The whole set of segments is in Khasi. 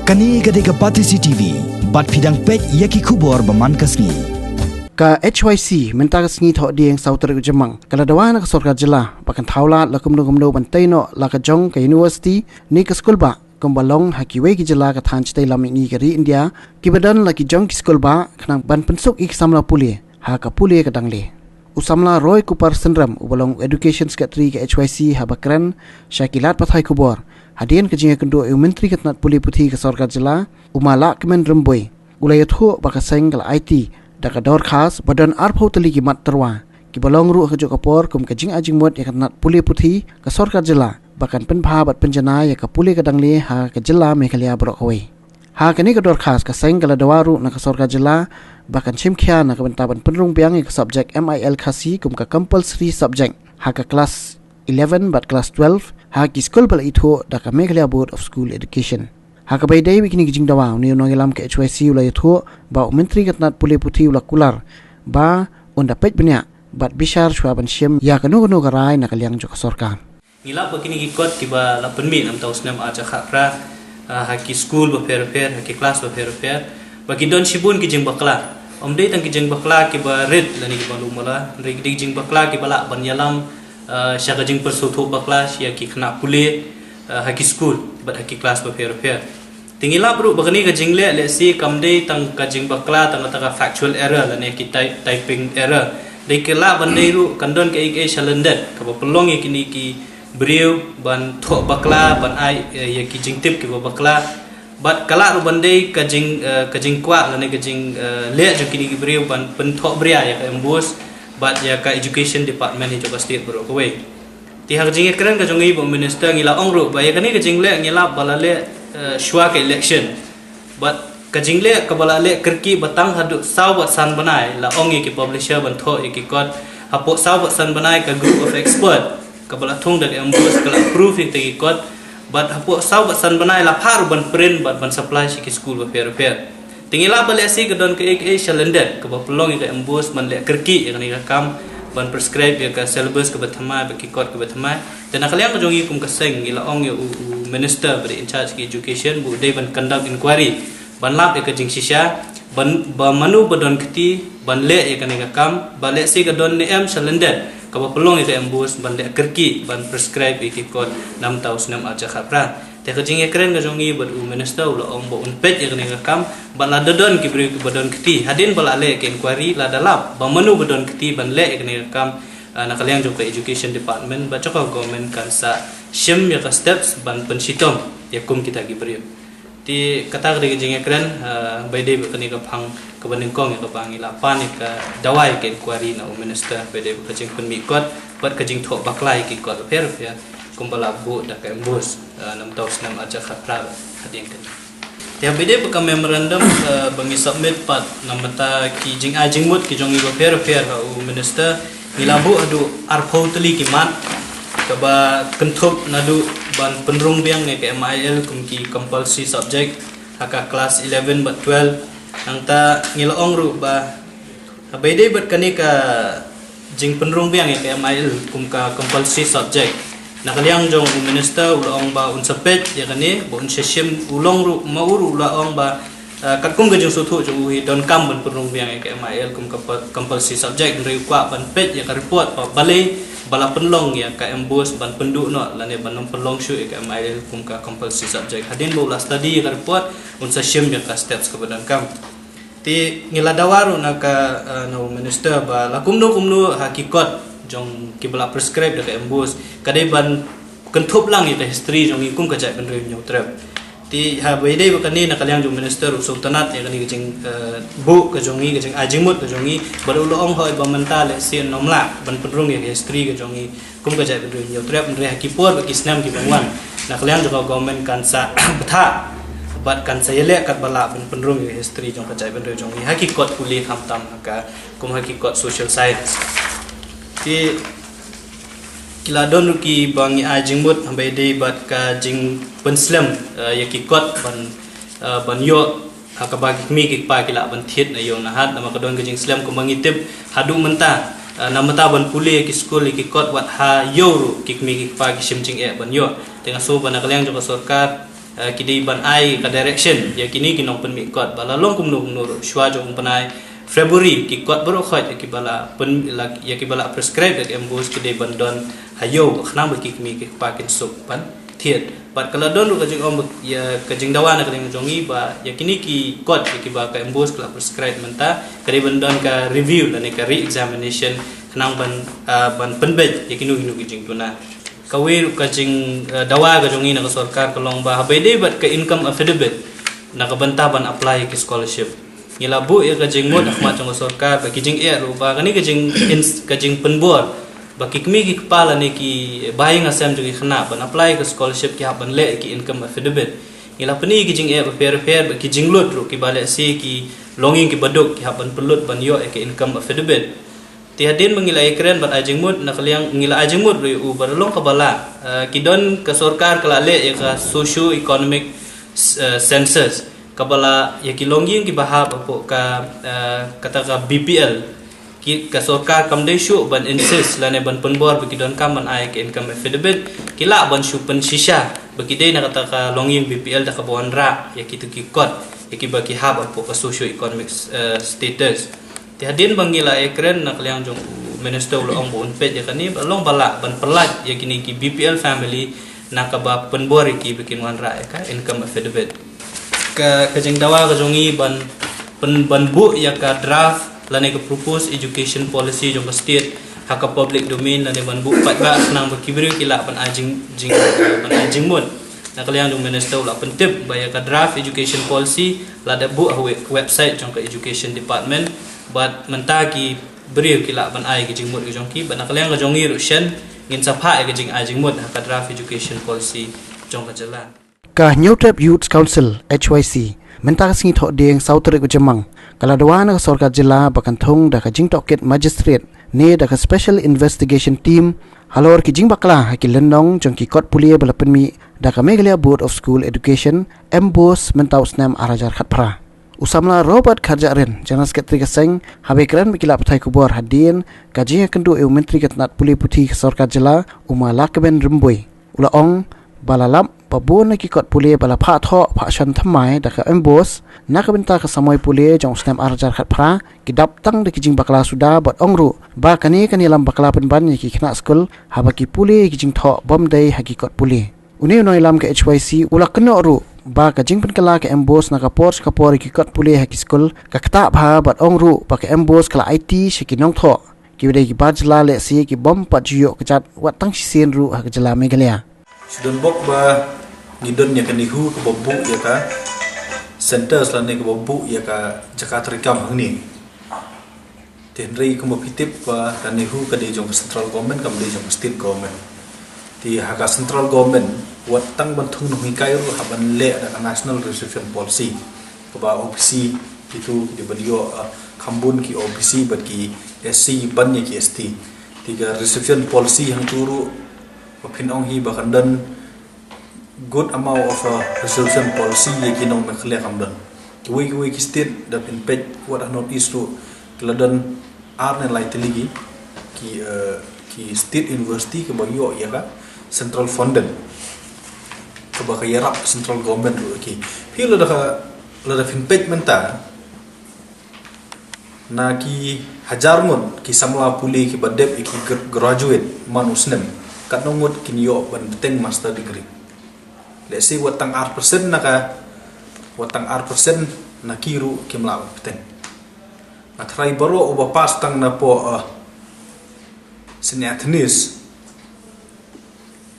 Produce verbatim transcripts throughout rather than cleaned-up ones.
Kane ka dei ka Batesi T V, bad phi dang peit ïa ki khubor ba man ka sngi. Ka H Y C mynta ka sngi Thohdieng saw tarik u Jymmang ka la dawa na ka sorkar jylla ba kan thaw lad la kumno kumno ban tei noh la ka jong ka university ne ka skulbah kumba long ha kiwei ki jylla ka thaiñ shatei lam ïa ka ri India, kiba don la ki jong ki skulbah khnang ban pynsuk ïa ki samla pule ha ka pule ka dangle. U samla Roy Kupar Synrem uba long Education Secretary ka H Y C haba kren sha ki lad pathai khubor hadien ka jingïakynduh ïa u Myntri ka tnat pule puthi ka sorkar jylla, u Ma Lahkmen Rymbui, u la ïathuh ba ka seng ka la aiti da ka dorkhas ba don arphew tylli ki mat tyrwa kiba long ruh ha kajuh ka por kum ka jingai jingmut ïa ka tnat pule puthi ka sorkar jylla ba kan pynbha bad pynjanai ïa ka pule ka dangle ha ka jylla Meghalaya baroh kawei. Ha kane ka dorkhas ka seng ka la dawa ruh na ka sorkar jylla ba kan shim khia na ka bynta ban pynrung biang ïa ka subject M I L Khasi kum ka compulsory subject ha ka klas eleven bad klas twelve ha ki skul ba la ithuh da ka Meghalaya Board of School Education. Ha kaba ïadei bad kine ki jingdawa, une u nongïalam ka H Y C u la ïathuh ba u Myntri ka tnat pule puthi u la kular ba un da peit bniah bad bishar shuwa ban shim ïa kano kano ka rai na ka liang jong ka sorkar. Ngi lap ba kine ki kot kiba la pynmih na mynta u snem ar hajar khatphra, ah, ha ki skul bapher bapher, ha ki klas bapher bapher, ba ki don shibun ki jingbakla. Ym dei tang ki jingbakla kiba rit lane kiba lum bala, hynrei ki dei ki jingbakla kiba lah ban ïalam, ah, sha ka jingpynsngewthuh bakla sha ki khynnah pule, ah, ha ki skul bad ha ki klas bapher bapher. Te ngi lap ruh ba kane ka jingleh lehse kam dei tang ka jingbakla tang kata ka factual error lane ki ty-, typing error. Dei ka lah ban dei ruh kan don kaei kaei shalyndet kaba pynlong ïa kine ki briew ban thoh bakla, ban ai, eh, ïa ki jingtip kiba bakla. Bad ka lah ruh ban dei ka jing, eh, ka jingkwah lane ka jing, eh, leh jong kine ki briew ban pynthoh bria ïa ka MBOSE bad ïa ka Education Department hi jong ka state baroh kawei. Te ha ka jingïakren ka jong ngi bad u Minister ngi la ong ruh ba ïa kane ka jingleh ngi lap ba la leh, eh, shuwa ka election. Bad ka jingleh kaba la leh kyrkieh ba tang haduh saw bad san bnai la ong ïa ki publisher ban thoh ïa ki kot. Hapoh saw bad san bnai ka group of expert kaba la thung da ka MBOSE ka la approve ïa kita ki kot. Bad hapoh saw bad san bnai la phah ruh ban print bad ban supply sha ki skul bapher bapher. Te ngi lap ba lehse ka don kaei kaei shalyndet kaba pynlong ïa ka MBOSE ban leh kyrkieh ïa kane ka kam ban prescribe ïa ka syllabus kaba thymmai bad ki kot kiba thymmai. Te na ka liang ka jong ngi kum ka seng ngi la ong ïa u, u Minister ba dei in charge ka education ba u dei ban conduct inquiry ban lap ïa ka jingshisha, ban, ba mano ba don kti ban leh ïa kane ka kam, ba lehse ka don ne em shalyndet kaba pynlong ïa ka MBOSE ban leh kyrkieh ban prescribe ïa ki kot na mynta u snem ar hajar khatphra. Te ka jingïakren ka jong ngi bad u Minister u la ong ba un peit ïa kane ka kam bad lada don ki briew kiba don kti hadien ba la leh ka inquiry lada lap ba mano ba don kti ban leh ïa kane ka kam, ah, na ka liang jong ka Education Department bad jong ka government kan sa shim ïa ka steps ban pynshitom ïa kum kita ki briew. Te kata ka dei ka jingïakren, ah, ba ïadei bad kane ka phang kaba nyngkong ïa kaba ngi la pan ïa ka dawa ïa ka inquiry na u Minister ba ïadei bad ka jingpynmih kot bad ka jingthoh bakla ïa ki kot bapher bapher kumba la buh da ka MBOSE, ah, na mynta u snem ar hajar khatphra hadien kane. Te ba ïadei bad ka memorandum, ah, ba ngi submit pat na mynta ki jingai jingmut ki jong ngi bapher bapher ha u Minister, ngi la buh haduh arphew tylli ki mat kaba kynthup naduh ban pynrung biang ïa ka MIL kum ki compulsory subject ha ka klas eleven bad twelve. Nangta ngi la ong ruh ba ba ïadei bad kane ka jingpynrung biang ïa ka MIL kum ka compulsory subject, na ka liang jong u Minister u la ong ba un sa peit ïa kane ba un sa shim, u long ruh ma u ruh u la ong ba, ah, katkum ka jingsngewthuh jong u hi donkam ban pynrung biang ïa ka MIL kum ka pa-, compulsory subject, hynrei u kwah ban peit ïa ka report ba balei ba la pynlong ïa ka MBOSE ban pynduh noh lane ban ym pynlong shuh ïa ka MIL kum ka compulsory subject. Hadien ba u la study ïa ka report un sa shim ïa ka steps kaba donkam. Te ngi la dawa ruh na ka, eh, na u Minister ba la kumno kumno ha ki kot jong kiba la prescribe da ka MBOSE ka dei ban kynthup lang ïa ka history jong ngi kum ka jaitbynriew Hynñiewtrep. Te ha ba ïadei bad kane na ka liang jong u Minister u sngewtynnat ïa kane ka jing, eh, buh ka jong ngi, ka jingai jingmut ka jong ngi, bad u la ong hooid ba mynta lehse ym lah ban pynrung ïa ka history ka jong ngi kum ka jaitbynriew Hynñiewtrep, hynrei ha ki por bad ki snem ki ban wan na ka liang jong ka government kan sa bthah bad kan sa ïaleh katba lah ban pynrung ïa ka history jong ka jaitbynriew jong ngi ha ki kot pule khamtam ha ka kum ha ki kot social science. Te ki la don ruh kiba ngi ai jingmut ha ba ïadei bad ka jingpynslem, eh, ïa ki kot ban, eh, ban ïoh ha kaba ki kmie ki kpa ki lah ban thied na ïew na hat, namar ka don ka jingslem kumba ngi tip haduh mynta, eh, na mynta ban pule ïa ki skul ïa ki kot wat ha ïew ruh ki kmie ki kpa ki shim jingeh ban ïoh. Te nga sngew ba na ka liang jong ka sorkar Eh, ki dei ban ai ka direction ïa kine ki nongpynmih kot ba la long kumno kumno ruh shuwa jong u bnai February, ki kot baroh khoit ïa kiba la pyn, la, ïa kiba la prescribe da ka MBOSE ki dei ban don ha ïew, khnang ba ki kmie ki kpa kin suk ban thied. Bad ka la don ruh ka jingong ba, ïa ka jingdawa na ka liang jong ngi ba ïa kine ki kot ïa kiba ka MBOSE ka la prescribe mynta, ka dei ban don ka review lane ka re-examination, khnang ban, ah, ban pynbeit ïa kino kino ki jingduna. Kawei ruh ka jing, eh, dawa ka jong ngi na ka sorkar ka long ba haba ïadei bad ka income affidavit na ka bynta ban apply ki scholarship, ngi la buh ïa ka jingmut ha khmat jong ka sorkar ba ki jingeh ruh ba kane ka jing ins-, ka jingpynbor ba ki kmie ki kpa lane ki ba ïing ha sem jong ki khynnah ban apply ka scholarship ki hap ban leh ïa ki income affidavit. Ngi la pyni ïa ki jingeh bapher bapher bad ki jinglut ruh kiba lehse ki longïing kiba duk ki hap ban pynlut ban ïoh ïa ka income affidavit. Te hadien ba ngi la ïakren bad ai jingmut, na ka liang ngi la ai jingmut ruh ïa u ba la long kaba lah. Eh, ki don, ka sorkar ka la leh ïa ka socio economic, eh, census kaba la ïa ki longïing kiba hap hapoh ka, eh, kata ka BPL. Ki, ka sorkar kam dei shuh ban insist lane ban pynbor ba ki donkam ban ai ka income affidavit. Ki lah ban shu pynshisha ba ki dei na kata ka longïing BPL da kaba wanrah ïa kito ki kot ïa kiba ki hap hapoh ka socio economic, eh, status. Te hadien ba ngi la ïakren, na ka liang jong u minister u la ong ba un peit ïa kane, ba long ba lah ban pyllait ïa kine ki BPL family na kaba pynbor ïa ki ba kin wanrah ïa ka income affidavit. Ka, ka jingdawa ka jong ngi ban pyn, ban buh ïa ka draft lane ka proposed education policy jong ka state ha ka public domain lane ban buh paidbah khnang ba ki briew ki lah ban ai jing, jing, ban ai jingmut. Na ka liang jong u minister u la pyntip ba ïa ka draft education policy la dep buh ha we-, website jong ka education department, bad mynta ki briew ki lah ban ai ki jingmut ki jong ki, bad na ka liang ka jong ngi ruh shen ngin sa phah ïa ka jingai jingmut ha ka draft education policy jong ka jylla. Ka Hynñiewtrep Youth Council, H Y C, mynta ka sngi Thohdieng saw tarik u Jymmang, ka la dawa na ka sorkar jylla ba kan thung da ka jingtohkit magistrate ne da ka Special Investigation Team halor ki jingbakla ha ki lynnong jong ki kot pule ba la pynmih da ka Meghalaya Board of School Education, MBOSE, mynta u snem ar hajar khatphra. U samla Robert Kharjahrin, General Secretary ka seng, haba ïakren bad ki lad pathai khubor hadien ka jingïakynduh ïa u Myntri ka tnat pule puthi ka sorkar jylla, u Ma Lahkmen Rymbui, u la ong ba la lap ba bun na ki kot pule ba la phah thoh phah shon thymmai da ka MBOSE na ka bynta ka samoi pule jong u snem ar hajar khatphra ki dap tang da ki jingbakla suda, bad ong ruh ba kane kan ïalam bakla pynban ïa ki khynnah skul haba ki pule ïa ki jingthoh bym dei ha ki kot pule. Une u nongïalam ka H Y C u la kynnoh ruh ba ka jingpynkylla ka MBOSE na ka por sha ka por ïa ki kot pule ha ki skul ka ktah bha, bad ong ruh ba ka MBOSE ka la aiti sha ki nongthoh kiba dei ki bar jylla lehse ki bym pat ju ïoh kjat wat tang shisien ruh ha ka jylla Meghalaya. Shu don bok ba ngi don ïa ka NEHU kaba buh ïa ka centers lane kaba buh ïa ka jaka treikam hangne. Te hynrei kumba phi tip ba ka NEHU ka dei jong ka central government, kam dei jong ka state government. Te ha ka central government wat tang ban thung nonghikai ruh hap ban leh da ka National Reservation Policy, kaba O B C itu ki dei ban ïoh, ah, kham bun ki O B C bad ki S C ban ïa ki S T. Te ka reservation policy hangtu ruh ba phin ong hi ba kan don good amount of a reservation policy ïa ki nong Meghalaya kam don. Kiwei kiwei ki state da phin peit wat ha North East ruh ki la don ar ne lai tylli ki, ki, eh, ki state university kiba ïoh ïa ka central funding, kaba ka ïarap central government ruh ki. Phi lada ka, lada phin peit mynta na ki hajar ngut ki samla pule kiba dep ïa ki gr-, graduate man u snem, katno ngut kin ïoh ban bteng master degree? Let's say wat tang ar percent na ka, wat tang ar percent na ki ruh kim lah ban bteng. Nga tharai baroh uba pass tang na poh, uh, Saint Anthony's,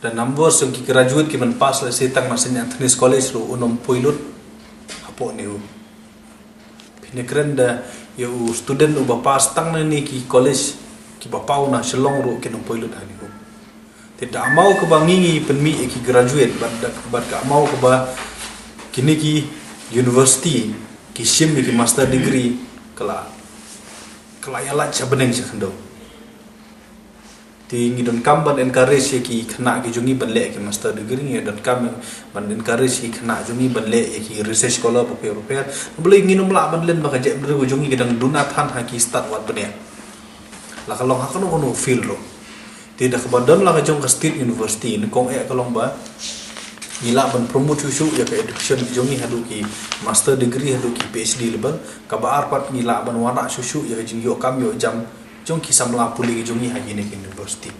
the numbers jong ki graduate kiban pass, let's say tang na Saint Anthony's College ruh un ym poi lut hapoh NEHU. Phin ïakren da ïa u student uba pass tang na kine ki college kiba paw na Shillong ruh kin ym poi lut ha NEHU. Te da amau kaba ngi ngi pynmih ïa ki graduate bad da, bad ka amau kaba kine ki university ki shim ïa ki master degree ka la, ka la ïalait sha bneng sha khyndew. Te ngi donkam ban encourage ïa ki khynnah ki jong ngi ban leh ki master degree, ngi donkam ban encourage ïa ki khynnah jong ngi ban leh ïa ki research scholar bapher bapher. Balei ngin ym lah ban len ba ka jaitbynriew jong ngi ka dang duna than ha ki stad wad bniah, la ka long ha kano kano field ruh. Te da kaba don la ka jong ka state university, nyngkong eh ka long ba Ngi lah ban promote shuh shuh ïa ka education jong ngi haduh ki master degree haduh ki P H D level. Kaba ar pat ngi lah ban wanrah shuh shuh ïa ka jingïoh kam ïoh jam jong ki samla pule jong ngi ha kine ki university.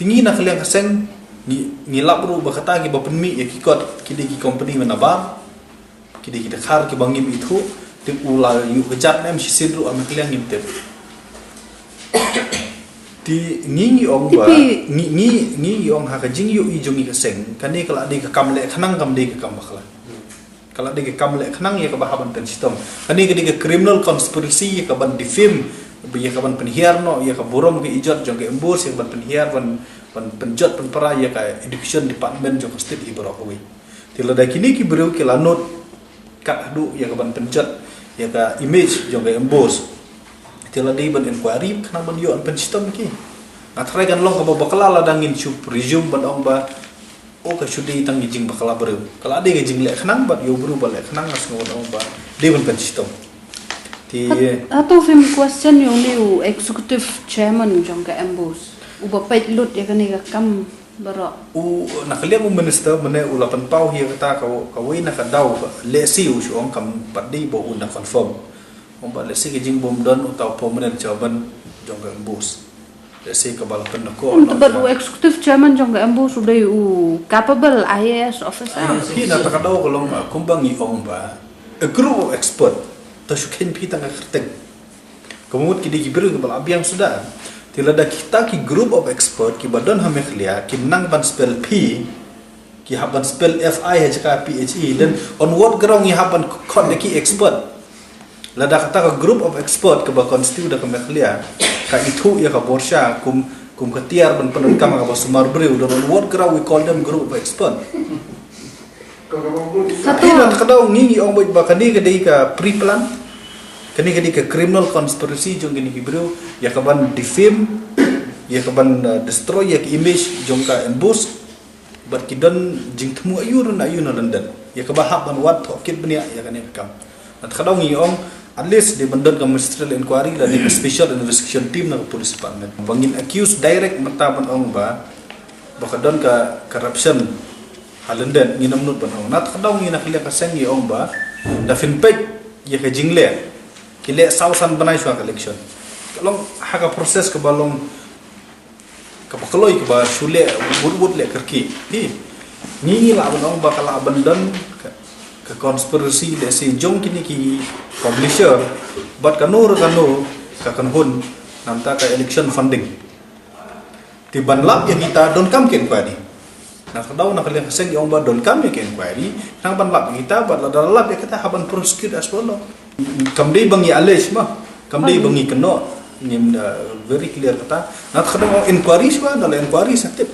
Te ngi na ka liang ka seng ngi, ngi lap ruh ba kata kiba pynmih ïa ki kot ki dei ki company mynta ba ki dei ki dkhar kiba ngim ithuh, te u la ïuh kjat ne em shisien ruh ha ka liang ngim tip. Te ngi ngi ong ba ngi ngi ngi ngi ong ha ka jingïohi jong ngi ka seng kane ka la dei ka kam leh khnang kam dei ka kam bakla. Ka la dei ka kam leh khnang ïa kaba hap ban pynshitom. Kane ka dei ka criminal conspiracy ïa kaban defame, ïa kaban pynhiar noh ïa ka burom ka ijot jong ka MBOSE, ïa kaban pynhiar ban ban pynjot pynpra ïa ka education department jong ka state hi baroh kawei. Te lada kine ki briew ki la nud kat haduh ïa kaban pynjot ïa ka image jong ka MBOSE, te la dei ban inquiry khnang ban ïoh ban pynshitom ki. Nga tharai kan long kaba bakla lada ngin shu presume ban ong ba o ka shu dei tang ki jingbakla briew. Ka la dei ka jingleh khnang bad ïa u briew ba leh khnang nga sngew ban ong ba dei ban pynshitom. Te hato phim question ïa une u executive chairman jong ka MBOSE uba peit lut ïa kane ka kam baroh? U na ka liang u minister mynne u la pynpaw hi ïa kata ka, kawei na ka daw, lehse u shu ong kam pat dei ba u na confirm. Ong ba lehse ka jingbym don uta u permanent chairman jong ka MBOSE. Lehse kaba la pyndonkam. Tang ba u executive chairman jong ka MBOSE u dei u capable I A S officer. Phi na kata ka daw ka long ba kumba ngi ong ba a group of expert, to shu kheiñ phi tang ka kyrteng. Ka mut ki dei ki briew kiba la biang suda. Te lada kita ki group of expert kiba don ha Meghalaya ki nang ban spell phi, ki hap ban spell F I ha jaka P H E, then on what ground ngi hap ban khot ïa ki expert? Lada kata ka group of expert kaba constitute da ka Meghalaya ka ithuh ïa ka borsa kum, kum ka tiar ban pyndonkam kaba sumar briew, then on what ground we call them group of expert? Hato na kata ka daw ngi ngi ong ba kane ka dei ka pre-plan, kane ka dei ka criminal conspiracy jong kine ki briew ïa kaban defame, ïa kaban, uh, destroy ïa ka image jong ka MBOSE. Bad ki don jingthmu aïu na aïu na London ïa kaba hap ban wad thoh kit bniah ïa kane ka kam. Na kata ka daw ngi ong at least dei ban don ka ministerial inquiry lane ka special investigation team na ka police department ba ngin accuse direct mynta ban ong ba, ba ka don ka corruption ha London, ngin ym nud ban ong. Na kata ka daw ngi na ka liang ka seng ngi ong ba da phin peit ïa ka jingleh, ki leh saw san bnai shuwa ka election. Ka long ha ka process kaba long kaba kloi kaba shu leh wut wut leh kyrkieh. Hi ngi ngi lah ban ong ba ka lah ban don ka, ka conspiracy lehse jong kine ki publisher bad kano re kano ka kynhun namar ka election funding. Te ban lap ïa kita donkam ka inquiry. Na kata ka daw na ka liang ka seng ngi ong ba donkam ïa ka inquiry, nang ban lap ïa kita bad lada lap ïa kita hap ban prosecute as per law. Kam dei ba ngi allege ma, kam dei ba ngi kynnoh, ngim, uh, very clear kata. Na kata ka daw inquiry shuwa, na la inquiry sa tip.